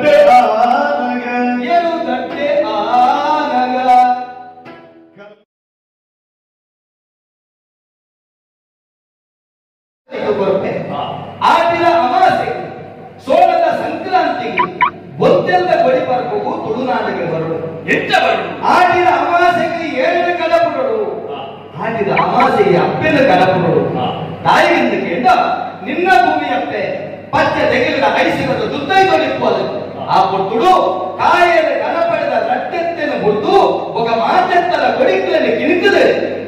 ಎರುದಡ್ಡೆ ಆನಗ ಎರುದಡ್ಡೆ ಆನಗ ಆಟಿನ ಅಮಾಸೆ ಸೋಳದ ಸಂಕ್ರಾಂತಿಗೆ ಬೊತ್ತೆಲ್ಲ ಕೊಡಿ ಪರ್ಪಗು ತುಳುನಾಡಿಗೆ ಬರಡು ಎಂತ ಬರಡು ಆಟಿನ ಅಮಾಸೆಗೆ ಏಳಿನ ಕಡಪುಡಡು ಆಟಿದ ಅಮಾಸೆಗೆ ಅಪ್ಪೆನ ಕಡಪುಡಡು ತಾಯಿಗಿಂದ ಕೇಂದ್ರ ನಿನ್ನ ಭೂಮಿ ಅಪ್ಪೆ ಪಚ್ಚೆ ತೆಗೆಲಿನ ಐಸಿರದ ದುತ್ತೈದೊಲಿಪ್ಪದು ಆ ಪೊಟ್ಟುಡು ಕಾಯದ ಕನಪಡೆದ ರಟ್ಟೆತ್ತೆನ ಮುರಿದು ఒక ಮಾತೆತ್ತದ ಕೊಡಿಕಲನ್ನು ಕಿಣಿತದೆ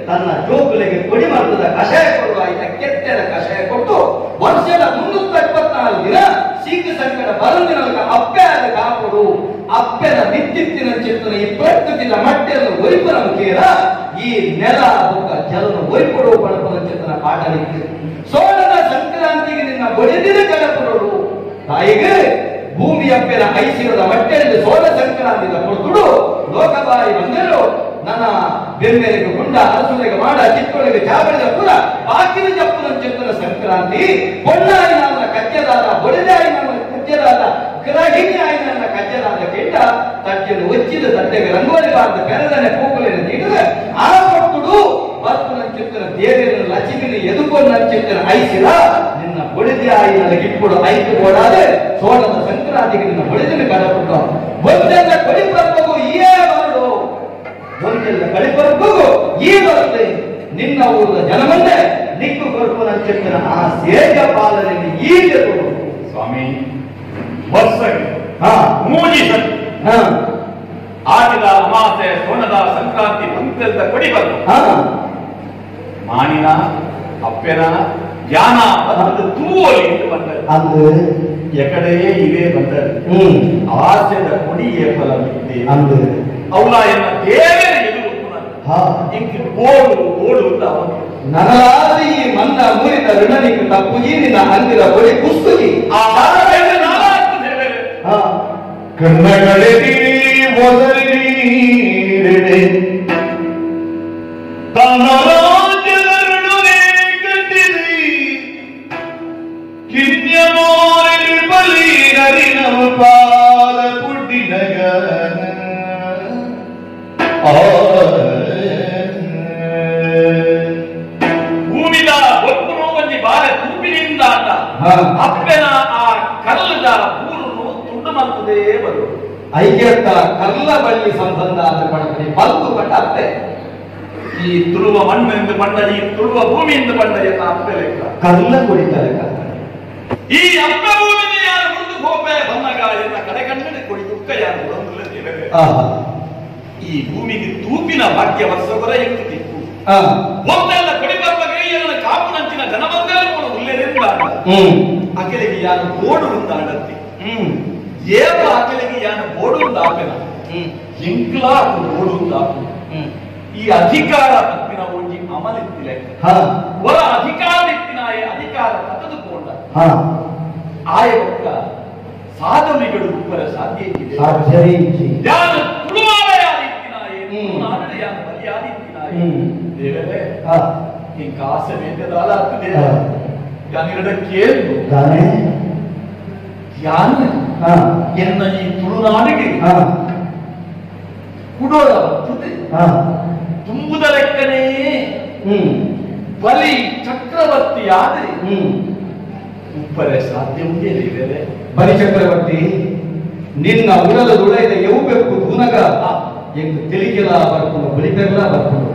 ತನ್ನ ಜೋಕುಲೆಗೆ ಕೊಡಿ ಮರದ ಕಷಾಯ ಕೊಡುವ ಆಯ್ತ ಕೆತ್ತೆದ ಕಷಾಯ ಕೊಟ್ಟು ವರ್ಷದ 324 ದಿನ ಸೀಕ ಸಂಕಟ ಬರಂದಿನಲ್ಕ ಅಪ್ಪೆ ಆದ ಕಾಪುಡು ಅಪ್ಪೆನ ನಿತ್ಯಿತ್ತಿನ ಚಿತ್ತನ ಈ ಪ್ರಕೃತಿನ ಮಟ್ಟೆಯನ್ನು ಒರಿಪನ ಮುಖೇನ ಈ ನೆಲ ಬೊಕ್ಕ ಜಲನ ಒರಿಪಡು ಪಣಪನ ಚಿತ್ತನ ಪಾಠ ನಿತ್ಯ ಸೋಳದ ಸಂಕ್ರಾಂತಿಗೆ ನಿನ್ನ ಬೊಡೆದಿನ ಕಡಪುಡೋಡು ತಾಯಿಗೆ ಭೂಮಿ ಅಪ್ಪೆನ ಐಸಿರದ ಮಟ್ಟೆಯಲ್ಲಿ ಸೋಳ ಸಂಕ್ರಾಂತಿದ ಕೊಡ್ತುಡು ಲೋಕಬಾರಿ ಬಂದರು ನನ್ನ ಬೆಮ್ಮೆರೆಗೆ ಗುಂಡ ಅರಸುಲೆಗೆ ಮಾಡ ಚಿಕ್ಕೊಳಗೆ ಚಾವಳಿದ ಕೂಡ ಬಾಕಿನ ಜಪ್ಪುನ ಚಿತ್ತನ ಸಂಕ್ರಾಂತಿ பொன்னாய் ನನ್ನ ಕಜ್ಜದಾದ ಬೊಡೆದಾಯಿ ನನ್ನ ಕಜ್ಜದಾದ ಗ್ರಹಿಣಿ ಆಯಿ ನನ್ನ ಕಜ್ಜದಾದ ಕೆಂಡ ತಟ್ಟೆಯನ್ನು ಒಚ್ಚಿದ ತಟ್ಟೆಗೆ ರಂಗೋಲಿ ಬಾರದ ಪೆರದನೆ ಪೂಕುಲೆಯನ್ನು ನೀಡಿದ ಆ ಪಟ್ಟುಡು ಬರ್ಪುನ ಚಿತ್ತನ ದೇವಿಯನ್ನು ಲಕ್ಷ್ಮಿನ ಎದುಕೊಂಡು ಚಿತ್ತನ ಐಸಿರ ನಿನ್ನ ಬೊಡೆದಾಯಿ ನನಗಿಪ್ಪುಡು ಐದು ಓಡಾದೆ ಸೋಳದ ಸಂಕ್ರಾಂತಿಗೆ ನಿನ್ನ ಬೊಡೆದಿನ ಕಡಪುಟ್ಟು ಒಂದೆಲ್ಲ ಕೊಡಿ ಪರ್ಪಗು ಏ ಬರಡು ಒಂದೆಲ್ಲ ಕಳಿಪರ್ಪಗು ಈ ಬರುತ್ತೆ ನಿನ್ನ ಊರದ ಜನಮಂದೆ ನಿಕ್ಕು ಕೊರಪುನ ಚಿತ್ತನ ಆ ಸೇಜ ಪಾಲನೆಯನ್ನು ಈಗ ಕೊಡು ಸ್ವಾಮಿ ವರ್ಷಕ್ಕೆ ಮೂಜಿ ಸತಿ ಆಟಿದ ಅಮಾಸೆ ಸೋಣದ ಸಂಕ್ರಾಂತಿ ಬಂತೆಲ್ದ ಕೊಡಿ ಬಂದು ಮಾಣಿನ ಅಪ್ಪೆನ ಯಾನ ಬಂದು ತೂವಲಿ ಎಂದು ಬಂದರು ಅದು ಎಕಡೆಯೇ ಇವೇ ಬಂದರು ಆಸೆದ ಕೊಡಿ ಏಪಲ ಬಿದ್ದೆ ಅಂದು ಅವಳ ಎನ್ನ ದೇವರ ಎದುರು ಇಂಕ್ ಬೋಡು ಬೋಡು ಅಂತ ಅವನು ನನಲಾದ ಈ ಮನ್ನ ಮುರಿದ ಋಣನಿಗೆ ತಪ್ಪುಜಿ ನಿನ್ನ ಅಂದಿರ ಕೊಡಿ ಕುಸ್ತುಜಿ ಆ ಕಣ್ಣಗಳೆದಿರಿ ಒದರಿರೆಡೆ ತನ್ನ ರಾಜ್ಯದರುಣನೆ ಕಟ್ಟಿದಿ ಕಿನ್ಯಮೋರಿಲ್ ಬಲಿ ನರಿನವ ಪಾದ ಪುಡ್ಡಿನಗ ಭೂಮಿದ ಒಪ್ಪುನು ಒಂಜಿ ಬಾರೆ ತುಂಬಿನಿಂದ ಅಂತ ಅಪ್ಪೆನ ಆ ಕಲ್ಲದ ಊರುನು ತುಂಡು ಮಂತದೇ ಬರು ಐಕ್ಯತ್ತ ಕಲ್ಲ ಬಳ್ಳಿ ಸಂಬಂಧ ಅಂತ ಪಡಪಡಿ ಬಂದು ಪಟ್ಟ ಅಪ್ಪೆ ಈ ತುಳುವ ಮಣ್ಣು ಎಂದು ಪಂಡ ಈ ತುಳುವ ಭೂಮಿ ಎಂದು ಪಂಡ ಎನ್ನ ಅಪ್ಪೆ ಲೆಕ್ಕ ಕಲ್ಲ ಕುಡಿತಾರೆ ಈ ಅಪ್ಪೆ ಭೂಮಿನ ಯಾರು ಮುಂದೆ ಹೋಪೆ ಬಂದಾಗ ಎನ್ನ ಕಡೆ ಕಣ್ಣಡೆ ಕೊಡಿ ದುಃಖ ಯಾರು ಬರೋದಿಲ್ಲ ದೇವರೇ. ಈ ಭೂಮಿಗೆ ತೂಪಿನ ಭಾಗ್ಯ ವರ್ಷವರ ಎಂಟು ದಿಕ್ಕು ಒಂದೆಲ್ಲ ಕೊಡಿ ಬರುವ ಕಾಪುನಂಚಿನ ಜನಮಂದೆಲ್ಲ ಕೂಡ ಉಲ್ಲೇರಿಂದ ಅಕೆಲೆಗೆ ಯಾರು ಬೋಡು ಉಂದಾಡತ್ತಿ ಏವ ಅಕೆಲೆಗೆ ಯಾನು ಬೋಡು ಉಂದಾಪೆನ ಎಂಕ್ಲಾ ಬೋಡು ಉಂದಾಪು ಈ ಅಧಿಕಾರ ತಪ್ಪಿನ ಒಂಜಿ ಅಮಲಿತ್ತಿಲೆ ಒರ ಅಧಿಕಾರ ಇತ್ತಿನಾಯ ಅಧಿಕಾರ ತಗೆದುಕೊಂಡ ಆಯ ಒಕ್ಕ ಸಾಧನೆಗಳು ಉಪ್ಪರ ಸಾಧ್ಯ ಇದೆ ಯಾರು ತುಳುವಾದ ಯಾರಿತ್ತಿನಾಯೆ ತುಳುನಾಡದ ಯಾರು ಬಲಿಯಾದಿತ್ತಿನಾಯೆ ದೇವರೇ ಇಂಕ ಆಸೆ ಬೇಕದಾಲ ಆಗ್ತದೆ ಯಾನಿರಡ ಕೇಳು ಯಾನು ಎನ್ನ ಈ ತುಳುನಾಡಿಗೆ ಕುಡೋರ ಬರ್ತದೆ ತುಂಬುದ ಲೆಕ್ಕನೇ ಬಲಿ ಚಕ್ರವರ್ತಿಯಾದರೆ ಉಪ್ಪರೆ ಸಾಧ್ಯ ಉಂಟೇ ದೇವರೇ. ಬಲಿ ಚಕ್ರವರ್ತಿ ನಿನ್ನ ಉಡಲ ಉಡೈದ ಎವು ಬೆಕ್ಕು ತೂನಗ ಎಂದು ತಿಳಿಕೆಲ ಬರ್ಕೊಂಡು ಬಲಿಪೆರ್ಲ ಬರ್ಕೊಂಡು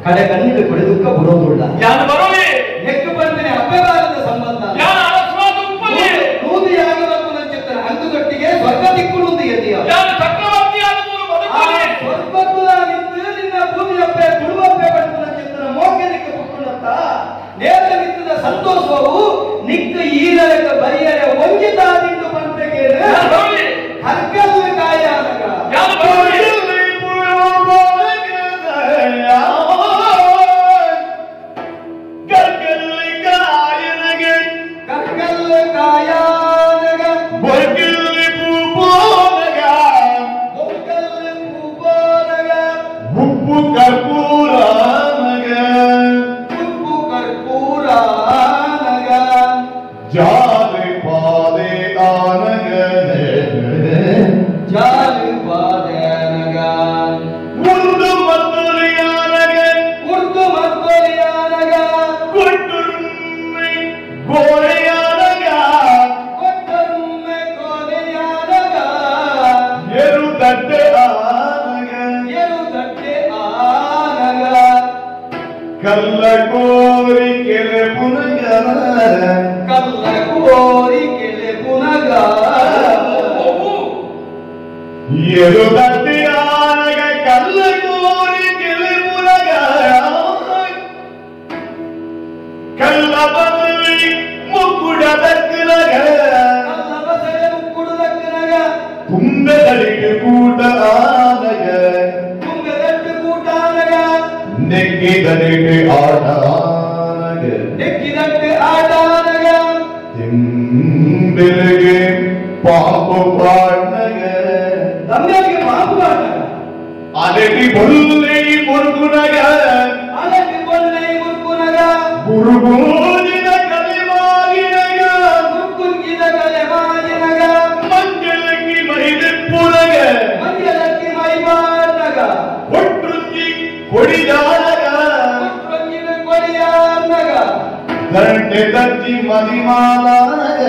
ಕಡೆ ಕಣ್ಣಿಗೆ ಕೊಡೆದುಕ್ಕ ಬರೋದುಳ್ಳ ಯಾನು ಬರೋಲಿ ನೆಕ್ಕು ಬಂದಿನ ಅಪ್ಪೆಗಾಲದ ಸಂಬಂಧ ಅಂಗುದೊಟ್ಟಿಗೆ ಸ್ವರ್ಗ ದಿಕ್ಕುಳುಂದು ಎಲ್ಲಿಯ ಸ್ವರ್ಗಕ್ಕೂ ನಿಂತು ನಿನ್ನ ಭೂಮಿಯಪ್ಪೆ ತುಳುವಪ್ಪೆ ಪಡೆದ ಚಿತ್ತನ ಮೋಕೆದಿಕ್ಕೆ ಪುಟ್ಟುಣತ್ತ ನೇರ ನಿಂತದ ಸಂತೋಷವು ನಿಕ್ಕ ಈರಲೆಕ್ಕ ಬರಿಯರೆ ಒಂಜಿತ ನಿಂತು ಪಂಪೆಗೆ ಹರ್ಗಲ್ಲು ಕಾಯ ಕರ್ಗಲ್ಲು ಕಾಯಾನಗ ಬೊಕ್ಕಲ್ಲು ಪೂಪೋನಗ ಉಪ್ಪು ಕರ್ಪೂರನಗ ಉಪ್ಪು ಕರ್ಪೂರನಗ ಜಾಲೆ ಪಾದೆ ಆನಗ ಕಲ್ಲ ಕೋರಿ ಕೆಲೆ ಪುನಗ ಕಲ್ಲ ಕೋರಿ ಕೆಲೆ ಪುನಗ ಎರು ತಟ್ಟಿಯಾನಗ ಕಲ್ಲ ಕೋರಿ ಕೆಲೆ ಪುನಗ ಕಲ್ಲ ಬದಲಿ ಮುಕ್ಕುಡ ದಕ್ಕನಗ ಕಲ್ಲ ಬದಲಿ ಮುಕ್ಕುಡ ದಕ್ಕನಗ ತುಂಬೆದಡಿಗೆ ಕೂಟ ಆನಗ ತುಂಬೆದಟ್ಟು ಕೂಟ ಆನಗ ನೆಕ್ಕಿದಡಿಗೆ ಆಟ ಆನಗ ನೆಕ್ಕಿದಟ್ಟು ಆಟ ಆನಗ ತಿಂಬೆಲೆಗೆ ಪಾಪು ಪಾಡ್ನಗ ತಂದೆಗೆ ಪಾಪು ಪಾಡ್ನಗ ಅಲೆಟಿ ಬೊಲ್ಲೆ ಮುರುಗುನಗ ಅಲೆಟಿ ಬೊಲ್ಲೆ ಮುರುಗುನಗ ಗುರುಗೂಜಿನ ಕಲೆಮಾಗಿನಗ ಗುರುಗುಂಜಿನ ಕಲೆಮಾಗಿನಗ ಮಂಜಲಕ್ಕಿ ಮೈದೆಪ್ಪುನಗ ಮಂಜಲಕ್ಕಿ ಮೈಬಾರ್ನಗ ಒಟ್ಟುಂಜಿ ಕೊಡಿದಾನಗ ಒಟ್ಟುಂಜಿನ ಕೊಡಿಯಾನಗ ದಂಡೆ ತಚ್ಚಿ ಮದಿಮಾಲಾನಗ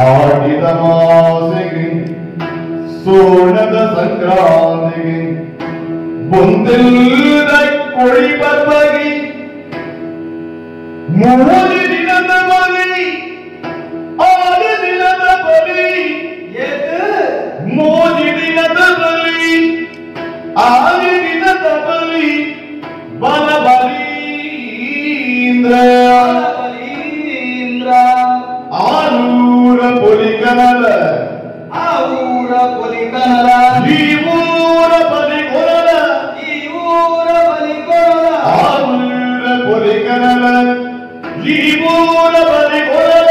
ಆಡಿದ ಮಾಸೆಗೆ ಸೋಣದ ಸಂಕ್ರಾಂತಿಗೆ ಬೊಂದೆಲ್ಲದ ಕೊಡಿ ಬರ್ಬಗಿ ಮೂರು ದಿನದ ಬಲಿ ಆರು ದಿನದ ಬಲಿ ಮೂರು ದಿನದ ಬಲಿ ಆರು ದಿನದ ಬಲಿ ಬಲ ಬಲೀಂದ್ರ ಬಲೀಂದ್ರ ಆರೂರ ಪೊಲಿಕನಲ ಆ ಊರ ಪೊಲಿಕನಲ ಈ ಊರ ಬಲಿ ಕೊರಲ ಈ ಊರ ಬಲಿ ಕೊರಲ ಆರೂರ ಪೊಲಿಕನಲ ಈ ಊರ ಬಲಿ ಕೊರಲ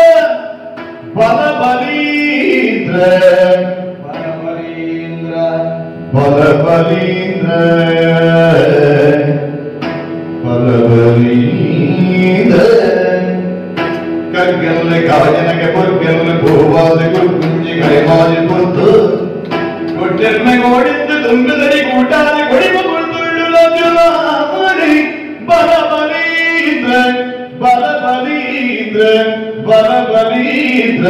ಬಲ ಬಲೀಂದ್ರ ಬಲ ಬಲೀಂದ್ರ ಬಲ ಬಲೀಂದ್ರ ಬಲ ಬಲೀಂದ್ರ ಕಗ್ಗಲ್ಲ ಕಾಯನಗೆ பொற்கல்ல கோவாது குஞ்சி கலைமாதி பொறுத்து கொட்டெருமை கோடித்து தும்புதடி கூட்டாது கொடிவு கொண்டுள்ளி பல பலீந்திர பல பலீந்திர பல பலீந்திர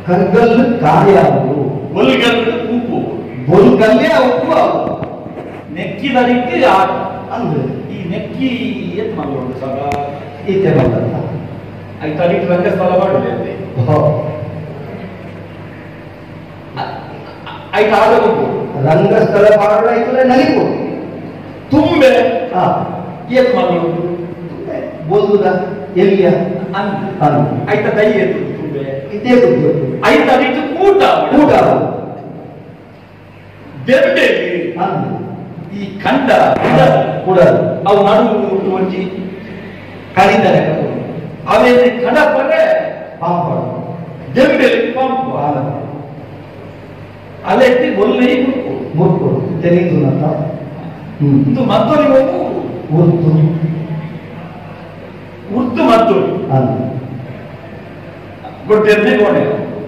ಕರ್ಗಲ್ಲು ಕಾಯಾವು ಬೊಲ್ಗಲ್ಲು ಉಪ್ಪು ಬೊಲ್ಗಲ್ಲೇ ಉಪ್ಪು ನೆಕ್ಕಿದರಿಗೆ ಆಟ ಅಂದ್ರೆ ಈ ನೆಕ್ಕಿ ಏತ್ ಮಗಳು ಸದಾ ಈತೆ ಬಂದಲ್ಲ ಆಯ್ತು ಅದಕ್ಕೆ ರಂಗಸ್ಥಳ ಮಾಡಲಿ ಆಯ್ತು ಆಗಬೇಕು ರಂಗಸ್ಥಳ ಮಾಡೋಣ ಇದ್ರೆ ನಲಿಪು ತುಂಬೆ ಏತ್ ಮಗಳು ತುಂಬೆ ಬೋಲ್ದುದ ಎಲ್ಲಿಯ ಅಂದ ಆಯ್ತಾ ದೈ ಏತು ತುಂಬೆ ಇದೇ ಬುದ್ಧಿ ಆಯ್ತು ಅದಕ್ಕೆ ಕೂಟ ಕೂಟ ದೆಂಬೆ ಈ ಕಂಡ ಕೂಡ ಅವು ನಡು ಒಂಜಿ ಕಡಿತಾರೆ ಅವೇನೆ ಕಡಪರೆ ಪಾಂಪಡು ದೆಂಬೆ ಪಂಪ ಅಲೆತ್ತಿ ಒಲ್ಲೆ ಮುರ್ಕು ಮುರ್ಕು ತೆರೀತು ಅಂತ ಇದು ಮತ್ತೊಂದು ಉರ್ತು ಉರ್ತು ಮತ್ತೊಂದು ಗೊಟ್ಟೆರ್ನೆ ಕೋಣೆ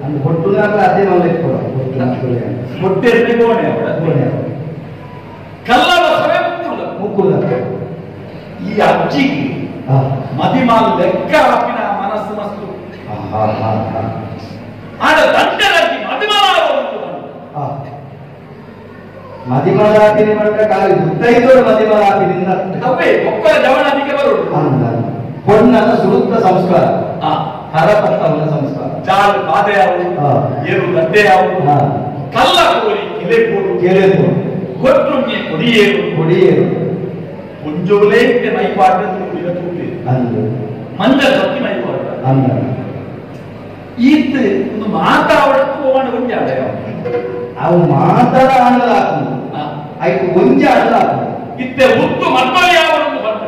ಅಂದ್ ಬೊಟ್ಟುನಾಗ ಅದೇ ಮಲ್ಲೆ ಕೊಡ ಗೊಟ್ಟೆರ್ನೆ ಕೋಣೆ ಕಲ್ಲ ಬಸವೆ ಮುಕ್ಕುಲ್ಲ ಮುಕ್ಕುಲ್ಲ ಈ ಅಜ್ಜಿಗೆ ಮದಿಮಾಲ್ ಲೆಕ್ಕ ಹಾಕಿನ ಮನಸ್ಸು ಮಸ್ತು ಆಡ ದಂಡರಾಗಿ ಮದಿಮಾಲ ಮದಿಮಾಲ ಹಾಕಿನಿ ಮಾಡಿದ್ರೆ ಕಾಲಿ ದುತ್ತೈದೋರು ಮದಿಮಾಲ ಹಾಕಿನಿಂದ ಅವೇ ಒಕ್ಕಲ ಜವನಾದಿಗೆ ಬರೋದು ಪೊಣ್ಣನ ಸುರುತ್ತ ಸಂಸ್ಕಾರ ಹರಪತ್ತವನ ಸಂಸ್ಕಾರ ಜಾಲು ಬಾಧೆ ಯಾವು ಏರು ಗದ್ದೆ ಯಾವು ಕಲ್ಲ ಕೋರಿ ಕೆಲೆ ಕೋಡು ಕೆಲೆ ಕೋಡು ಕೊಟ್ಟುಣ್ಣಿಯ ಕೊಡಿಯೇರು ಕೊಡಿಯೇರು ಪುಂಜೋಲೇ ಮೈಪಾಟ ತೂಪಿ ಮಂಜ ಸತ್ತಿ ಮೈಪಾಟ ಅಂದ ಈತ್ ಒಂದು ಮಾತಾಡಕ್ಕೂ ಹೋಗೋಣ ಒಂಜಾಡ ಅವು ಮಾತಾಡ ಆಡಲ ಆಯ್ತು ಒಂಜ ಆಡಲ ಇತ್ತೆ ಉತ್ತು ಮಕ್ಕಳು ಯಾವ ಬಂದ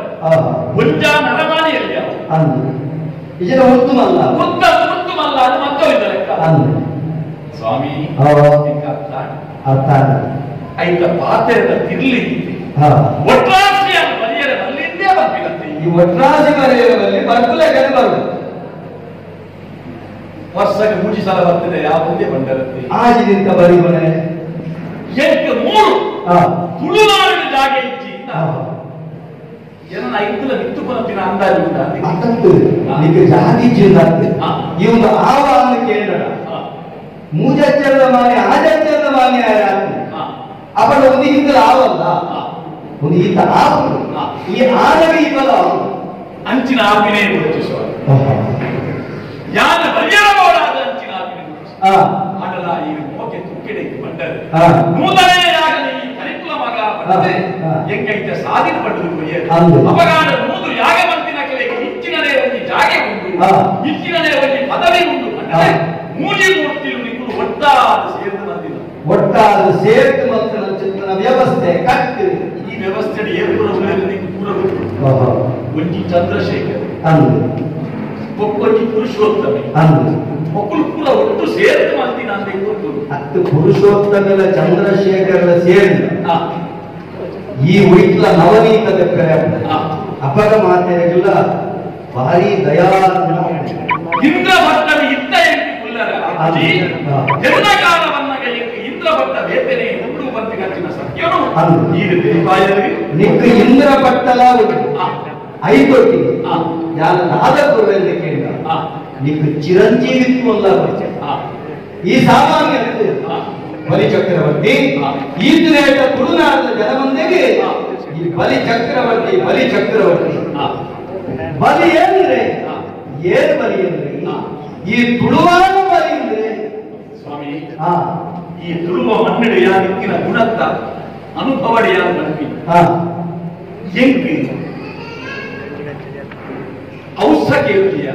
ಒಂಜ ನರಮಾನಿಯಲ್ಲಿ ಯಾವ ಅಂದ ಇದರ ಉತ್ತು ಮಲ್ಲ ಉತ್ತ ಉತ್ತು ಮಲ್ಲ ಅದು ಮಕ್ಕಳಿದ್ದ ಲೆಕ್ಕ ಅಂದ ಸ್ವಾಮಿ ಅರ್ಥ ಐತ ಪಾತ್ರದ ತಿರ್ಲಿ ಒಟ್ರಾಸಿಯನ್ನು ಬರೆಯರೆ ಅಲ್ಲಿಂದೇ ಬರ್ತಿರತ್ತೆ ಈ ಒಟ್ರಾಸಿ ಬರೆಯರಲ್ಲಿ ಬರ್ಕುಲೆ ಕಡೆ ಬರುದು ವರ್ಷಕ್ಕೆ ಮೂಜಿ ಸಲ ಬರ್ತದೆ ಯಾವುದೇ ಬಂಡರತ್ತೆ ಆಜಿನಿಂದ ಬರೀಬನೆ ಎಂಟು ಮೂರು ತುಳುನಾಡಿನ ಜಾಗ ಇಚ್ಚಿ ಏನನ್ನ ಐದುಲ ಬಿತ್ತು ಕೊನಪಿನ ಅಂದಾಜು ಉಂಟಾ ಅತ್ತಂತು ನಿಮಗೆ ಜಾಗ ಇಚ್ಚಿಂದ ಈ ಒಂದು ಆವ ಅನ್ನು ಕೇಳೋಣ ಮೂಜಚ್ಚರದ ಮಾನೆ ಆಜಚ್ಚರದ ಮಾನೆ ಅವಳ ಒಂದು ಈತಲ ಆವಲ್ಲ ಒಂದು ಈತ ಆವು ಈ ಆನವೇ ಇವಲ ಅಂಚಿನ ಆಪಿನೇ ಗುರುತಿಸುವ ಯಾನ ಬರಿಯರಬೋಡಾದ ಅಂಚಿನ ಆಪಿನೇ ಆಡಲ ಈ ಮೋಕೆ ತುಕ್ಕಿಡೆಗೆ ಬಂಡರು ನೂತನೇ ಯಾಗಲಿ ಈ ಕರಿಕುಲ ಮಗ ಬಂದೆ ಎಂಕೈತೆ ಸಾಧಿನ ಪಡೆದು ಕೊಯ್ಯರು ಅಪಗಾಡ ನೂದು ಯಾಗ ಮಂತಿನ ಕಲೆಗೆ ಇಚ್ಚಿನದೇ ಒಂದು ಜಾಗೆ ಉಂಟು ಇಚ್ಚಿನದೇ ಒಂದು ಪದವಿ ಉಂಟು ಅಂದರೆ ಮೂಲಿ ಮೂರ್ತಿಯು ನಿಗುರು ಒಟ್ಟಾದ ಸೇರ್ದು ಬಂದಿಲ್ಲ ಒಟ್ಟಾದ ಸೇರ್ದು ಮತ್ತು ಚಿತ್ತನ ವ್ಯವಸ್ಥೆ ಕಟ್ಟು ಈ ವ್ಯವಸ್ಥೆ ಏರ್ಪುರ ಪೂರ ಒಂಜಿ ಚಂದ್ರಶೇಖರ್ ಒಕ್ಕೊಂಜಿ ಪುರುಷೋತ್ತಮೆ ಒಕ್ಕಲು ಕೂಡ ಒಟ್ಟು ಸೇರ್ದು ಮಂತಿನ ಅಂತ ಗೊತ್ತು ಹತ್ತು ಪುರುಷೋತ್ತಮೆಲ್ಲ ಚಂದ್ರಶೇಖರ ಸೇರಿದ ಈ ಉಳಿಕ್ಲ ನವನೀತದ ಕರೆ ಅಪರ ಮಾತೆಲ್ಲ ಭಾರಿ ದಯಾ ಇಂದ್ರ ಭಟ್ಟರು ಇದ್ದ ಎಂಟು ಕುಲ್ಲರ ಅಜ್ಜಿ ಎಲ್ಲ ಕಾಲವನ್ನಾಗ ಇಂದ್ರ ಭಟ್ಟ ವೇತನೆ ಉಂಡು ಬಂತಿನ ಸತ್ಯನು ಈ ದೇವಾಯರಿಗೆ ನಿಕ್ಕ ಇಂದ್ರ ಭಟ್ಟಲ ಐದೊಟ್ಟಿಗೆ ಯಾನ ದಾದ ಕೇಳಿದ ನಿಕ್ಕ ಚಿರಂಜೀವಿತ್ವ ಅಲ್ಲ ಈ ಸಾಮಾನ್ಯ ಬಲಿ ಚಕ್ರವರ್ತಿ ಈತನೇಟ ತುಳುನಾಡದ ಜನಮಂದೆಗೆ ಈ ಬಲಿ ಚಕ್ರವರ್ತಿ ಬಲಿ ಚಕ್ರವರ್ತಿ ಬಲಿ ಅಂದ್ರೆ ಏನ್ ಬಲಿ ಅಂದ್ರೆ ಈ ತುಳುವಾನ ಬಲಿ ಅಂದ್ರೆ ಸ್ವಾಮಿ ಈ ತುಳುವ ಮನ್ನಡೆಯ ನಿಕ್ಕಿನ ಗುಣತ್ತ ಅನುಭವಡೆಯ ನನ್ಪಿ ಎಂಕ್ ಔಷ ಕೇಳಿಯ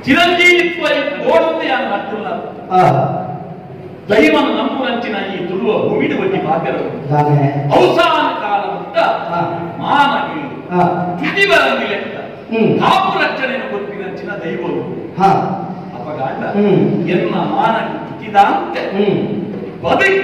ಚಿರಂಜೀವಿತ್ವ ಓಡುತ್ತೆ ಯಾರು ನಟ್ಟುಲ್ಲ ದೈವನ ನಂಬುರಂಚಿನ ಈ ತುಳುವ ಭೂಮಿಡು ಒಂಜಿ ಪಾತೆರ ಔಸಾನ ಕಾಲ ಮುಟ್ಟ ಮಾನವಿ ತುದಿ ಲೆಕ್ಕ ಕಾಪು ರಕ್ಷಣೆಯನ್ನು ಕೊಟ್ಟಿನಂಚಿನ ದೈವರು ಅಪಗಾಂಡ ಎನ್ನ ಮಾನವಿ ತುತಿದಾಂತೆ ಬದುಕು